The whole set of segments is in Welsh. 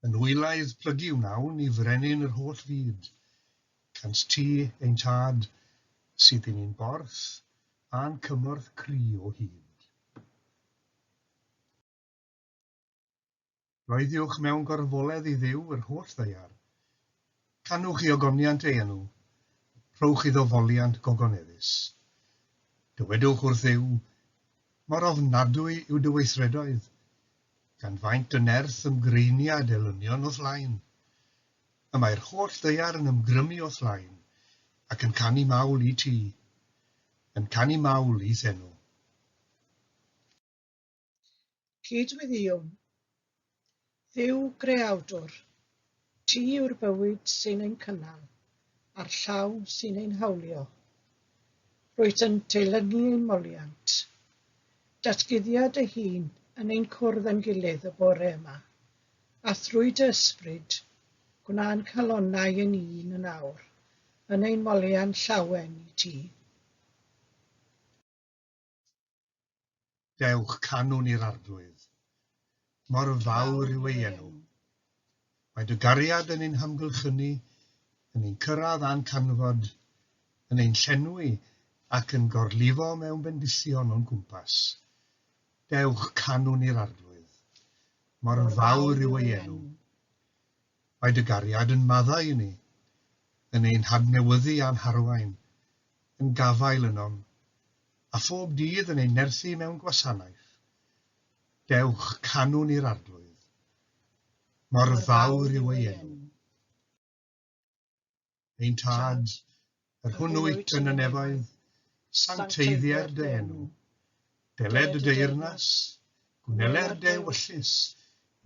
Yn wylaidd plygu wnawn i frenin yr holl fyd, cans ti, ein tad, sydd i ni'n borth a'n cymorth cry o hyd. Bloeddiwch mewn gorfoledd i Dduw yr holl ddaear. Canwch i ogoniant ei enw, rhowch iddo foliant gogoneddus. Dywedwch wrth Dduw, Mor ofnadwy yw dy weithredoedd, gan faint dy nerth ymgreiniad elynion o'th lain. Y mae'r holl ddaear yn ymgrymu o'th lain, ac yn canu mawl i ti, yn canu mawl i'th enw. Cyd-weddïwn. Dduw Greawdwr, Ti yw'r bywyd sy'n ein cynnal, a'r llaw sy'n ein hawlio. Rwyt yn teilyngu ein moliant. Datguddia dy hun yn ein cwrdd â'n gilydd y bore yma, a thrwy dy Ysbryd, gwna'n calonnau yn un yn awr, yn ein moliant llawen i ti. Dewch, canwn i'r Arglwydd. Mor fawr yw ei enw. Mae dy gariad yn ein hamgylchynu, yn ein cyrraedd a'n canfod, yn ein llenwi ac yn gorlifo mewn bendithion o'n cwmpas. Dewch, canwn i'r Arglwydd. Mor fawr yw ei enw. Mae dy gariad yn maddau i ni, yn ein hadnewyddu a'n harwain, yn gafael ynom, a phob dydd yn ein nerthu mewn gwasanaeth. Dewch, canwn i'r Arglwydd. Mor fawr yw ei enw. Ein Tad, yr hwn wyt yn y nefoedd, sancteiddier dy enw. Deled dy deyrnas, gwneler dy ewyllys,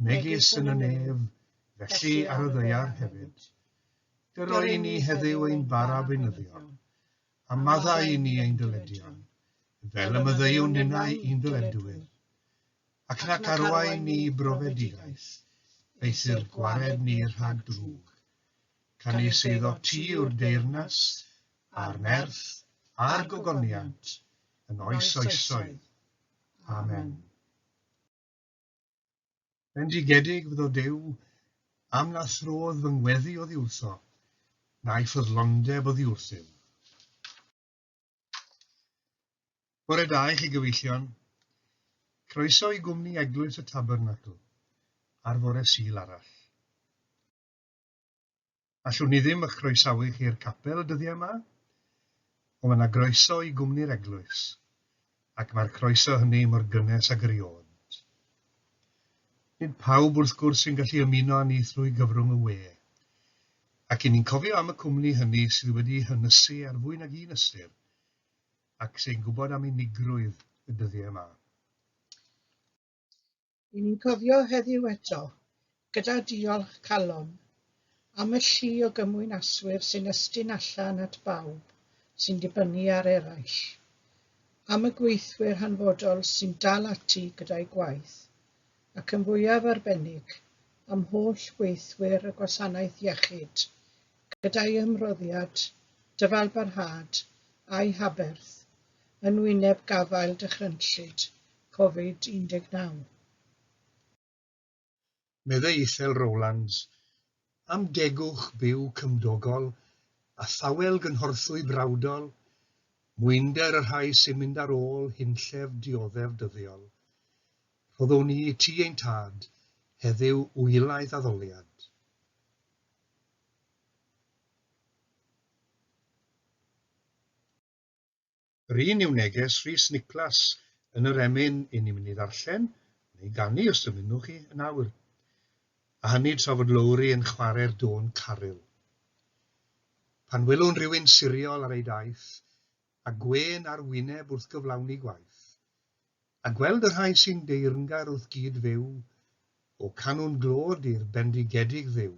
megis yn y nef, felly ar y ddaear hefyd. Dyro i ni heddiw ein bara beunyddiol, a maddau i ni ein dyledion, fel y maddeuwn ninnau i'n dyledwyr. Ac nac arwain ni i brofedigaeth, eithr gwared ni rhag drwg. Canys eiddo ti yw'r deyrnas, a'r nerth, a'r gogoniant, yn oes oesoedd. Amen. Bendigedig fyddo Duw am na throdd fy ngweddi oddi wrtho, na'i ffyddlondeb oddi wrthyf. Bore da i chi gyfeillion. Croeso i gwmni Eglwys y Tabernacl ar fore Sul arall. Allwn ni ddim ych croesawu chi i'r capel y dyddiau 'ma, ond mae 'na groeso i gwmni'r eglwys, ac mae'r croeso hynny mor gynnes ag erioed. Nid pawb wrth gwrs sy'n gallu ymuno â ni thrwy gyfrwng y we, ac 'y ni'n cofio am y cwmni hynny sydd wedi'u hynysu ar fwy nag un ystyr, ac sy'n gwybod am unigrwydd y dyddiau 'ma. Ry'n ni'n cofio heddiw eto, gyda diolch calon, am y llu o gymwynaswyr sy'n estyn allan at bawb sy'n dibynnu ar eraill, am y gweithwyr hanfodol sy'n dal ati gyda'u gwaith, ac yn fwyaf arbennig, am holl weithwyr y gwasanaeth iechyd, gyda'u hymroddiad, dyfalbarhad a'u haberth yn wyneb gafael dychrynllyd Covid 19. Meddai Ithel Rowlands, Am degwch byw cymdogol, a thawel gynhorthwy brawdol, mwynder y rhai sy'n mynd ar ôl hunllef dioddef dyddiol, rhoddwn ni i ti ein Tad, heddiw wylaidd addoliad. Yr un yw neges Rhys Niclas yn yr emyn 'yn ni'n mynd i ddarllen, neu ganu os dymunwch chi, yn awr. A hynny tra fod Lowri yn chwarae'r dôn caril. Pan welwn rywun siriol ar ei daith, a gwên ar wyneb wrth gyflawni gwaith, a gweld y rhai sy'n deyrngar wrth gyd-fyw, o canwn glod i'r bendigedig Dduw.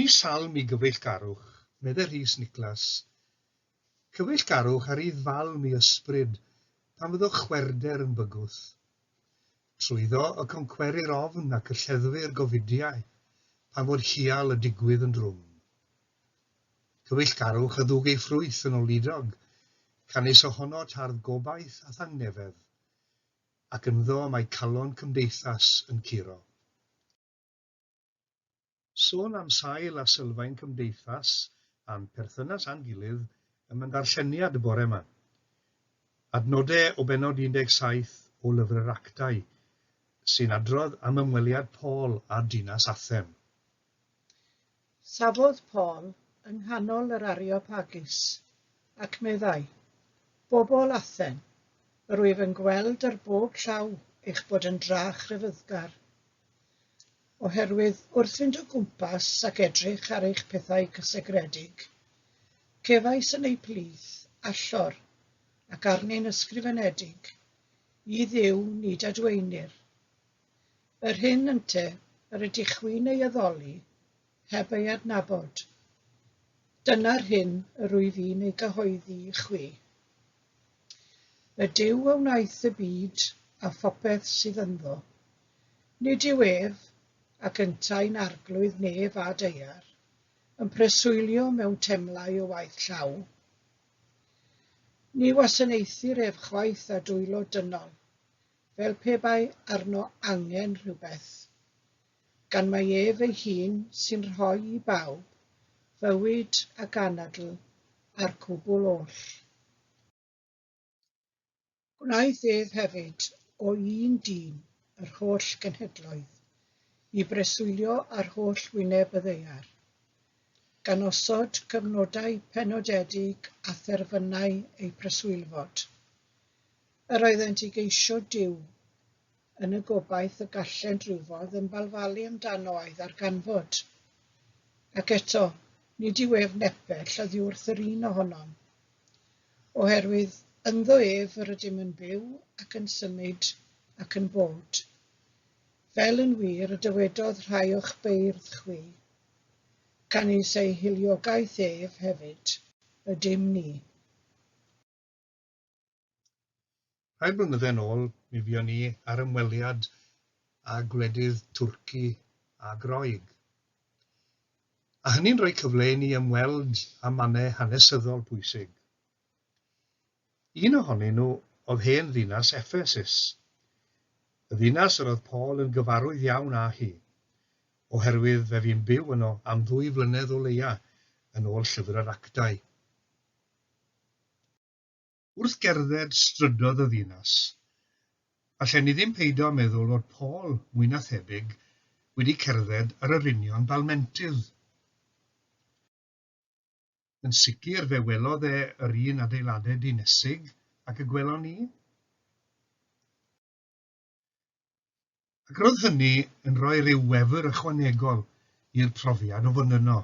Yn ei salm i gyfeillgarwch, medde Rhys Niclas, Cyfeillgarwch a rydd falm i ysbryd pan fyddo chwerwder yn bygwth. Trwyddo y concwerir ofn ac y lleddfir gofidiau pan fod hual y digwydd yn drwm. Cyfeillgarwch a ddwg ei ffrwyth yn oludog, canys ohono tardd gobaith a thangnefedd, ac ynddo mae calon cymdeithas yn curo. Sôn am sail a sylfaen cymdeithas a'n perthynas â'n gilydd ym yn ddarlleniad y bore 'ma. Adnodau o bennod 17 o Lyfr yr Actau, sy'n adrodd am ymweliad Paul â dinas Athen. Safodd Paul yng nghanol yr Areopagus, ac meddai, Bobl Athen, yr wyf yn gweld ar bob llaw eich bod yn dra chrefyddgar. Oherwydd wrth fynd o gwmpas ac edrych ar eich pethau cysegredig, cefais yn eu plith allor ac arni'n ysgrifenedig, I Dduw nid adweinir. Yr hyn ynte yr ydych chwi'n ei addoli heb ei adnabod, dyna'r hyn yr wyf i'n ei gyhoeddi i chwi. Y Duw a wnaeth y byd a phopeth sydd ynddo. Nid yw ef, ac yntau'n arglwydd nef a daear, yn preswylio mewn temlau o waith llaw. Ni wasanaethir ef chwaith â dwylo dynol, fel pe bai arno angen rhywbeth, gan mai ef ei hun sy'n rhoi i bawb fywyd ac anadl a'r cwbl oll. Gwnaeth ef hefyd o un dyn yr holl genhedloedd, i breswylio ar holl wyneb y ddaear, gan osod cyfnodau penodedig a therfynau eu preswylfod. Yr oeddent i geisio Duw, yn y gobaith y gallent rywfodd ymbalfalu amdano a'i ddarganfod. Ac eto, nid yw ef nepell oddiwrth yr un ohonom. Oherwydd ynddo ef yr ydym yn byw ac yn symud ac yn bod. Fel yn wir y dywedodd rhai o'ch beirdd chwi, canys ei hiliogaeth ef hefyd ydym ni. Rhai blynydde yn ôl, mi fuon ni ar ymweliad â gwledydd Twrci a Groeg. A hynny'n rhoi cyfle i ni ymweld â mannau hanesyddol pwysig. Un ohonyn nhw oedd hen ddinas Ephesus, y ddinas yr oedd Paul yn gyfarwydd iawn â hi, oherwydd fe fu'n byw yno am ddwy flynedd o leia, yn ôl Llyfr yr Actau. Wrth gerdded strydoedd y ddinas, allen ni ddim peidio â meddwl fod Paul, mwy na thebyg, wedi cerdded ar yr union balmentydd. Yn sicr fe welodd e yr un adeiladau dinesig ag y gwelon ni. Ac roedd hynny yn rhoi rhyw wefr ychwanegol i'r profiad o fod yno.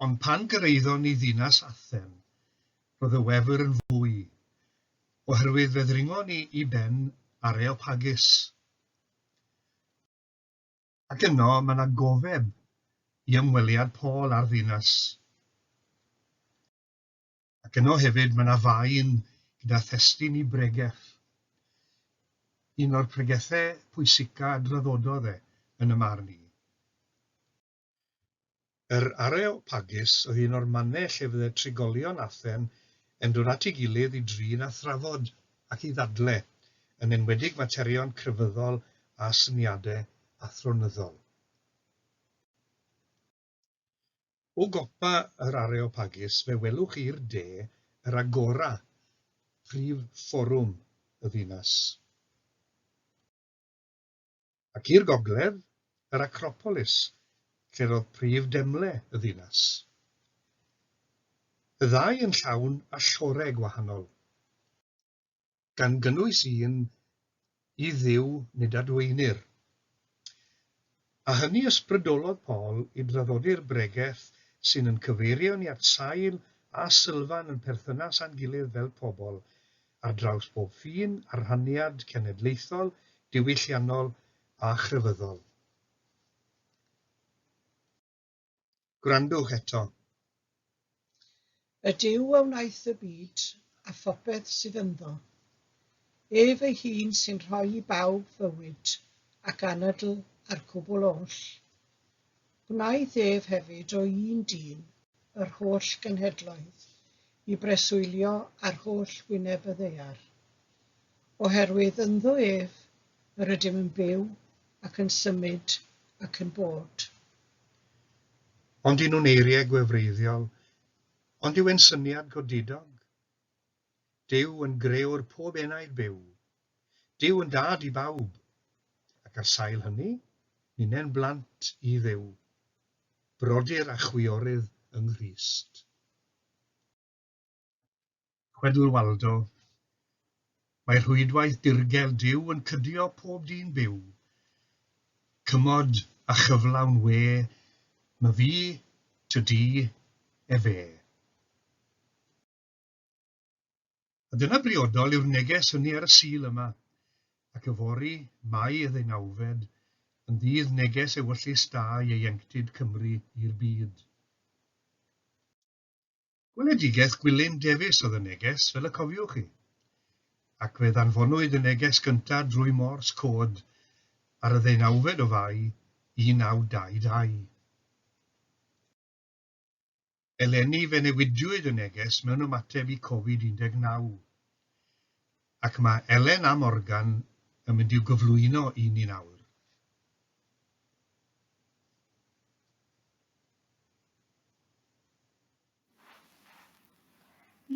Ond pan gyrhaeddon ni ddinas Athen, roedd y wefr yn fwy, oherwydd fe ddringon ni i ben Areopagus. Ac yno mae 'na gofeb i ymweliad Paul â'r ddinas. Ac yno hefyd mae 'na faen gyda thestun i bregeth. Un o'r pregethau pwysica a draddododd e yn y marn i. Yr Areopagus oedd un o'r mannau lle fydde trigolion Athen yn dod at ei gilydd i drin a thrafod ac i ddadle, yn enwedig materion crefyddol a syniadau athronyddol. O gopa yr Areopagus fe welwch i'r de yr Agora, prif fforwm y ddinas. Ac i'r gogledd, yr Acropolis, lle roedd prif demle y ddinas. Y ddau yn llawn allorau gwahanol, gan gynnwys un i Dduw nid adweinir. A hynny ysbrydolodd Paul i draddodi'r bregeth sy'n yn cyfeirio ni at sail a sylfaen yn perthynas â'n gilydd fel pobl, ar draws pob ffin a rhaniad cenedlaethol, diwylliannol a chrefyddol. Gwrandwch eto. Y Duw a wnaeth y byd a phopeth sydd ynddo. Ef ei hun sy'n rhoi i bawb fywyd ac anadl a'r cwbl oll. Gwnaeth ef hefyd o un dyn yr holl genhedloedd i breswylio ar holl wyneb y ddaear. Oherwydd ynddo ef yr ydym yn byw ac yn symud ac yn bod. Ond y'n nhw'n eiriau gwefreiddiol, ond yw e'n syniad godidog? Duw yn grëwr pob enaid byw. Duw yn dad i bawb. Ac ar sail hynny, ninnau'n blant i Dduw. Brodyr a chwiorydd yng Nghrist. Chwedl Waldo, Mae rhwydwaith dirgel Duw yn cydio pob dyn byw. Cymod a chyflawn we, myfi, ty di, efe. A dyna briodol yw'r neges hynny ar y Sul yma, ac yfory, Mai y ddeunawfed, yn ddydd neges ewyllys da ieuenctid Cymru i'r byd. Gweledigaeth Gwilym Davies oedd y neges, fel y cofiwch chi. Ac fe ddanfonwyd y neges gyntaf drwy Morse code ar y ddeunawfed o Fai 1922. Eleni fe newidiwyd y neges mewn ymateb i Covid 19. Ac mae Elen a Morgan yn mynd i'w gyflwyno i ni nawr.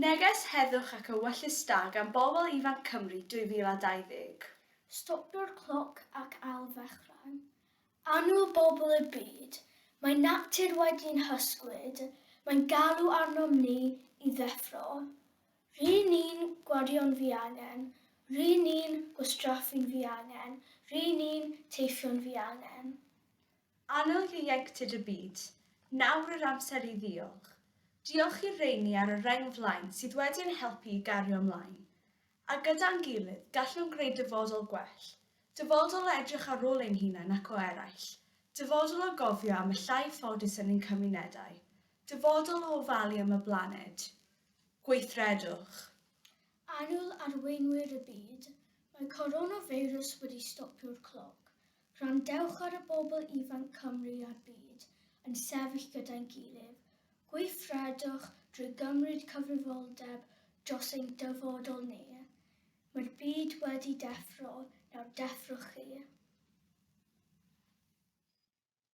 Neges Heddwch ac Ewyllys Da gan Bobl Ifanc Cymru 2020. Stopio'r cloc ac ail-ddechrau. Annwyl bobl y byd, mae natur wedi'n hysgwyd, mae'n galw arnom ni i ddeffro. Ry'n ni'n gwario'n ddiangen, ry'n ni'n gwastraffu'n ddiangen, ry'n ni'n teithio'n ddiangen. Annwyl ieuenctid y byd, nawr yw'r amser i ddiolch. Diolch i'r rheini ar y rheng flaen sydd wedi ein helpu i gario ymlaen. A gyda'n gilydd, gallwn greu dyfodol gwell. Dyfodol o edrych ar ôl ein hunain ac o eraill. Dyfodol o gofio am y llai ffodus yn ein cymunedau. Dyfodol o ofalu am y blaned. Gweithredwch. Annwyl arweinwyr y byd, mae coronafeirws wedi stopio'r cloc. Gwrandewch ar y bobl ifanc Cymru a'r byd yn sefyll gyda'n gilydd. Gweithredwch drwy gymryd cyfrifoldeb dros ein dyfodol ni. Mae'r byd wedi deffro, nawr deffrwch chi.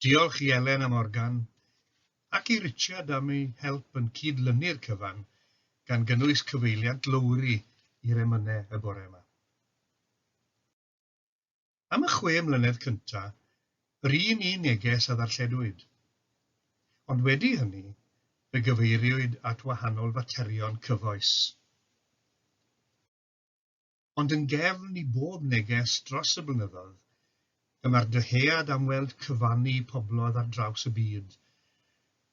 Diolch i Elen a Morgan, ac i Richard am ei help yn cyd-lynu'r cyfan, gan gynnwys cyfeiliant Lowri i'r emynau y bore yma. Am y chwe mlynedd cynta', yr un un neges a ddarlledwyd. Ond wedi hynny, fe gyfeiriwyd at wahanol faterion cyfoes. Ond yn gefn i bob neges dros y blynyddoedd, y mae'r dyhead am weld cyfannu pobloedd ar draws y byd.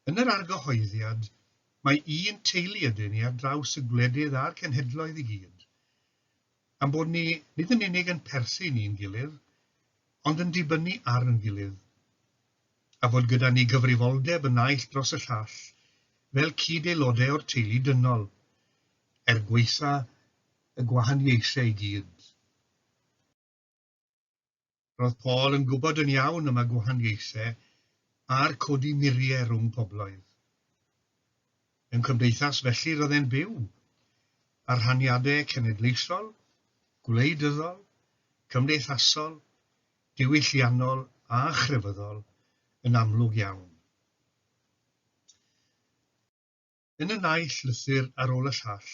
Yn yr argyhoeddiad, mai un teulu ydyn ni ar draws y gwledydd a'r cenhedloedd i gyd, Am bod ni nid yn unig yn perthyn i'n gilydd, ond yn dibynnu ar yn gilydd. A fod gyda ni gyfrifoldeb y naill dros y llall, fel cyd-aelodau o'r teulu dynol, er gwaetha y gwahaniaethau i gyd. Roedd Paul yn gwybod yn iawn am y gwahaniaethau a'r codi muriau rhwng pobloedd. Mewn cymdeithas felly roedd e'n byw, a rhaniadau cenedlaethol, gwleidyddol, cymdeithasol, diwylliannol a chrefyddol yn amlwg iawn. Yn y naill lythyr ar ôl y llall,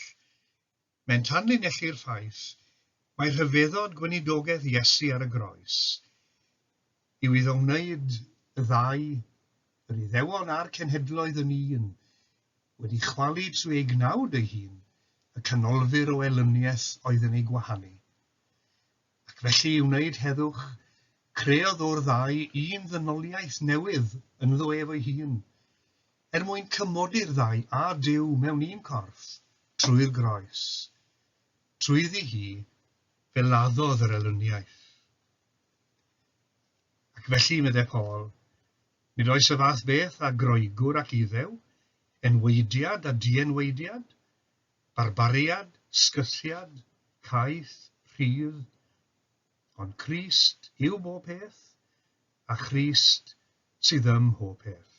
mae'n tanlinellu'r ffaith mai rhyfeddod gweinidogaeth Iesu ar y groes yw iddo wneud y ddau, yr Iddewon a'r cenhedloedd yn un, wedi chwalu trwy ei gnawd ei hun y canolfur o elyniaeth oedd yn eu gwahanu. Ac felly i wneud heddwch, creodd o'r ddau un ddynoliaeth newydd ynddo ef ei hun, er mwyn cymodi'r ddau â Duw mewn un corff, trwy'r groes. Trwyddi hi, fe laddodd yr elyniaeth. Ac felly, meddai Paul, Nid oes y fath beth â Groegwr ac Iddew, enwaediad a dienwaediad, barbariad, sgythiad, caeth, rhydd, ond Crist yw bob peth, a Christ sydd ym mhob peth.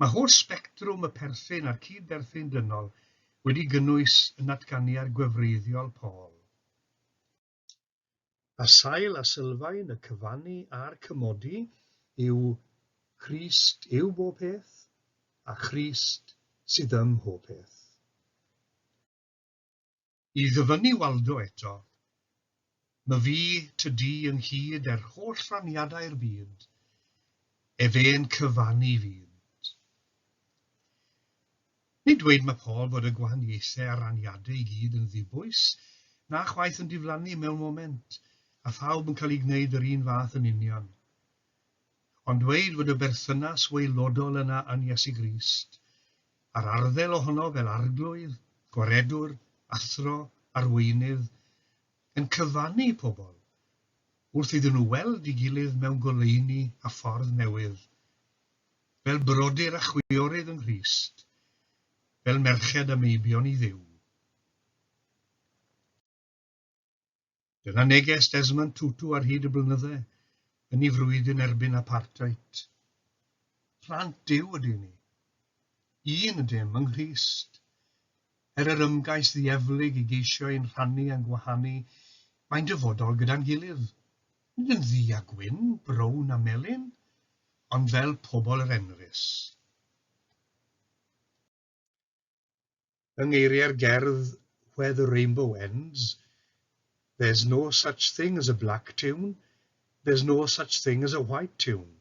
Mae holl sbectrwm y perthyn a'r cyd-berthyn dynol wedi gynnwys yn natganiad gwefreiddiol Paul. A sail a sylfaen y cyfannu a'r cymodi yw Crist yw bob peth, a Christ sydd ym mhob peth. I ddyfynnu Waldo eto, Myfi ty di ynghyd er holl raniadau'r byd, Efe'n cyfannu fyd. Nid dweud mae Paul bod y gwahaniaethau a raniadau i gyd yn ddibwys, na chwaith yn diflannu mewn moment, a phawb yn cael eu gwneud yr un fath yn union. Ond dweud fod y berthynas waelodol yna yn Iesu Grist, a'r arddel ohono fel arglwydd, gwaredwr, athro, arweinydd, yn cyfannu pobl, wrth iddyn nhw weld ei gilydd mewn goleuni a ffordd newydd, fel brodyr a chwiorydd yng Nghrist, fel merched a meibion i Dduw. Dyna neges Desmond Tutu ar hyd y blynydde yn ei frwydr yn erbyn apartheid. Plant Duw ydyn ni. Un ydym yng Nghrist. Er yr ymgais ddieflig i geisio ein rhannu a'n gwahanu, mae'n dyfodol gyda'n gilydd. Nid yn ddu a gwyn, brown a melyn, ond fel pobl yr enfys. Yng ngeiriau'r gerdd Where the Rainbow Ends, There's no such thing as a black tune, there's no such thing as a white tune.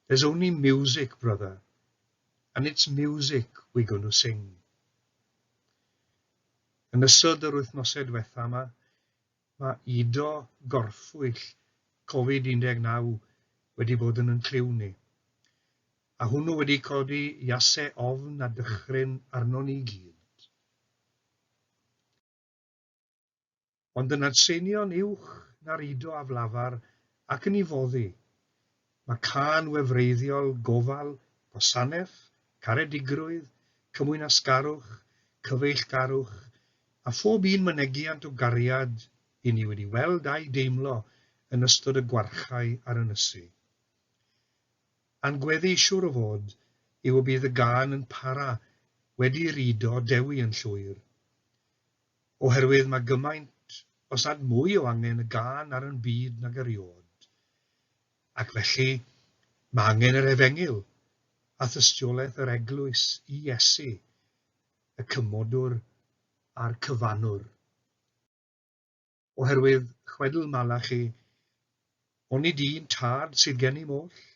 There's only music, brother, and it's music we're going to sing. Yn ystod yr wythnosau diwetha yma, mae udo gorffwyll Covid-19 wedi bod yn yn clyw ni. A hwnnw wedi codi iasau ofn a dychryn arnon ni gyd. Ond yn adseinio'n uwch na'r udo aflafar ac yn ei foddi, mae cân wefreiddiol gofal, gwasanaeth, caredigrwydd, cymwynasgarwch, cyfeillgarwch, a phob un mynegiant o gariad i ni wedi weld a'i deimlo yn ystod y gwarchae a'r ynysu. A'n gweddi siŵr o fod yw y bydd y gân yn para wedi i'r udo dewi yn llwyr. Oherwydd mae gymaint, os nad mwy o angen y gân ar yn byd nag erioed. Ac felly, mae angen yr efengyl a thystiolaeth yr eglwys i Iesu, y cymodwr a'r cyfannwr. Oherwydd chwedl Malachi, onid un tad sydd gennym oll?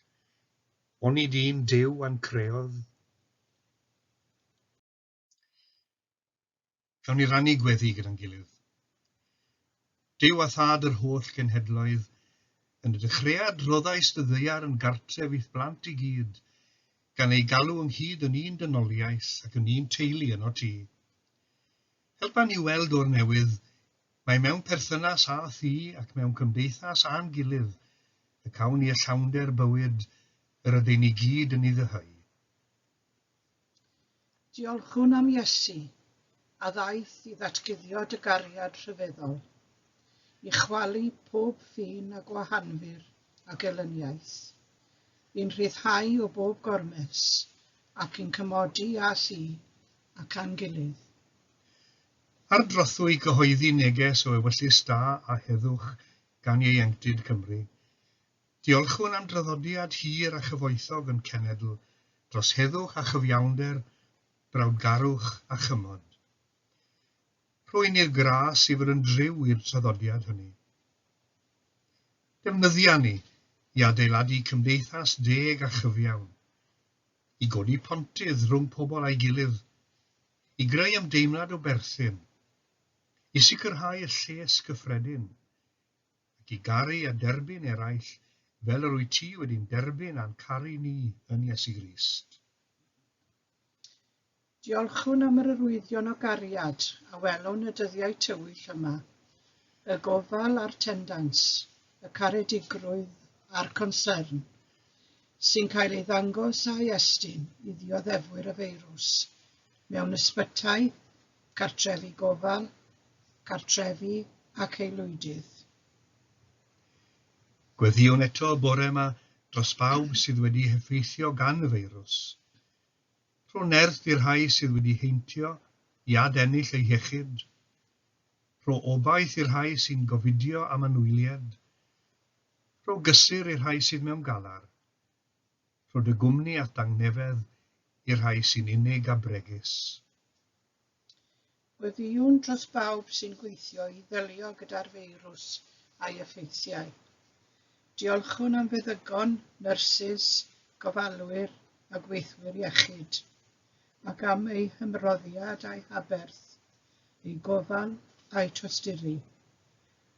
Onid un Duw a'n creodd? Gawn ni rannu gweddi gyda'n gilydd. Duw a thad yr holl genhedloedd, yn y dechreuad rhoddais dy ddaear yn gartref i'th blant i gyd, gan eu galw ynghyd yn un dynoliaeth ac yn un teulu yno ti. Helpa ni weld o'r newydd mai mewn perthynas â thi ac mewn cymdeithas â'n gilydd y cawn ni y llawnder bywyd yr ydyn ni gyd yn ei ddyheu. Diolchwn am Iesu, a ddaeth i ddatguddio dy gariad rhyfeddol, i chwalu pob ffin a gwahanfur a gelyniaeth, i'n rhyddhau o bob gormes ac i'n cymodi â thi ac â'n gilydd. Ar drothwy cyhoeddi neges o ewyllys da a heddwch gan ieuenctid Cymru, diolchwn am draddodiad hir a chyfoethog yn cenedl dros heddwch a chyfiawnder, brawdgarwch a chymod. Rho i ni'r gras i fod yn driw i'r traddodiad hynny. Defnyddia ni i adeiladu cymdeithas deg a chyfiawn, i godi pontydd rhwng pobl a'i gilydd, i greu ymdeimlad o berthyn, i sicrhau y lles cyffredin, ac i garu a derbyn eraill fel yr wyt ti wedi'n derbyn a'n caru ni yn Iesu Grist. Diolchwn am yr arwyddion o gariad a welwn y dyddiau tywyll yma, y gofal a'r tendans, y caredigrwydd a'r concern sy'n cael ei ddangos a'i estyn i ddioddefwyr y feirws mewn ysbytai, cartrefi gofal, cartrefi ac aelwydydd. Gweddïwn eto y bore yma dros bawb sydd wedi heffeithio gan y feirws. Rho nerth i'r rhai sydd wedi heintio i adennill eu hiechyd. Rho obaith i'r rhai sy'n gofidio am anwyliaid. Rho gysur i'r rhai sydd mewn galar. Rho dy gwmni a'th dangnefedd i'r rhai sy'n unig a bregus. Gweddïwn dros bawb sy'n gweithio i ddelio gyda'r feirws a'i effeithiau. Diolchwn am feddygon, nyrsys, gofalwyr a gweithwyr iechyd, ac am eu hymroddiad a'u haberth, eu gofal a'u tosturi.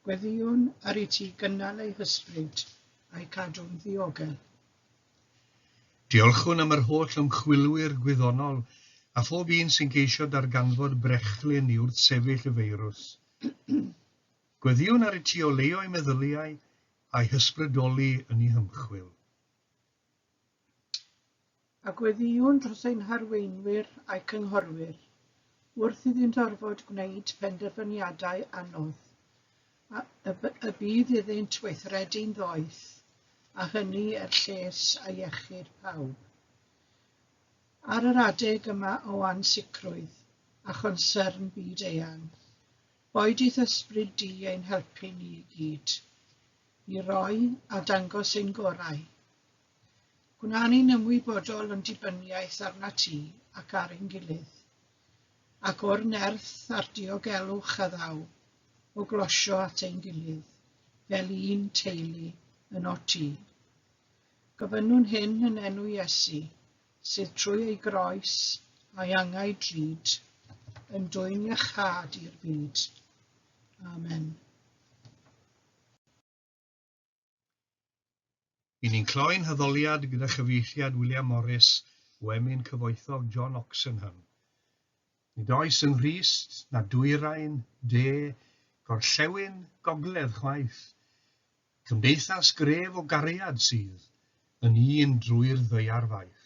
Gweddïwn ar i ti gynnal eu hysbryd a'u cadw'n ddiogel. Diolchwn am yr holl ymchwilwyr gwyddonol a phob un sy'n ceisio darganfod brechlyn i wrthsefyll y feirws. Gweddïwn ar i ti oleuo eu meddyliau a'u hysbrydoli yn eu hymchwil. A gweddïwn dros ein harweinwyr a'u cynghorwyr wrth iddynt orfod gwneud penderfyniadau anodd, a y bydd iddynt weithredu'n ddoeth, a hynny er lles a iechyd pawb. Ar yr adeg yma o ansicrwydd a chonsyrn byd-eang, boed i'th ysbryd di ein helpu ni i gyd, i roi a dangos ein gorau. Gwna ni'n ymwybodol o'n dibyniaeth arnat ti ac ar ein gilydd, ac o'r nerth a'r diogelwch a ddaw o glosio at ein gilydd fel un teulu ynot ti. Gofynnwn hyn yn enw Iesu, sydd trwy ei groes a'i angau drud yn dwyn iachâd i'r byd. Amen. Y'n ni'n cloi'n haddoliad gyda chyfieithiad William Morris o emyn cyfoethog John Oxenham. Nid oes yng Nghrist na dwyrain, de, gorllewin, gogledd chwaith. Cymdeithas gref o gariad sydd yn un drwy'r ddaear faith.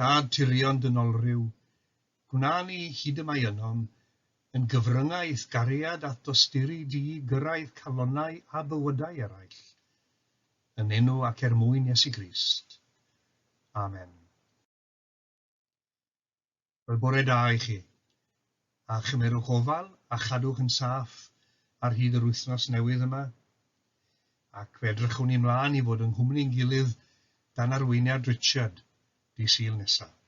Dad tirion dynolryw, gwna ni, hyd y mae ynom, yn gyfryngau i'th gariad a'th dosturi di gyrraedd calonnau a bywydau eraill. Yn enw ac er mwyn Iesu Grist. Amen. Wel, bore da i chi. A chymerwch ofal a chadwch yn saff ar hyd yr wythnos newydd yma. Ac fe edrychwn ni mlaen i fod yng nghwmni'n gilydd dan arweiniad Richard di Sul nesaf.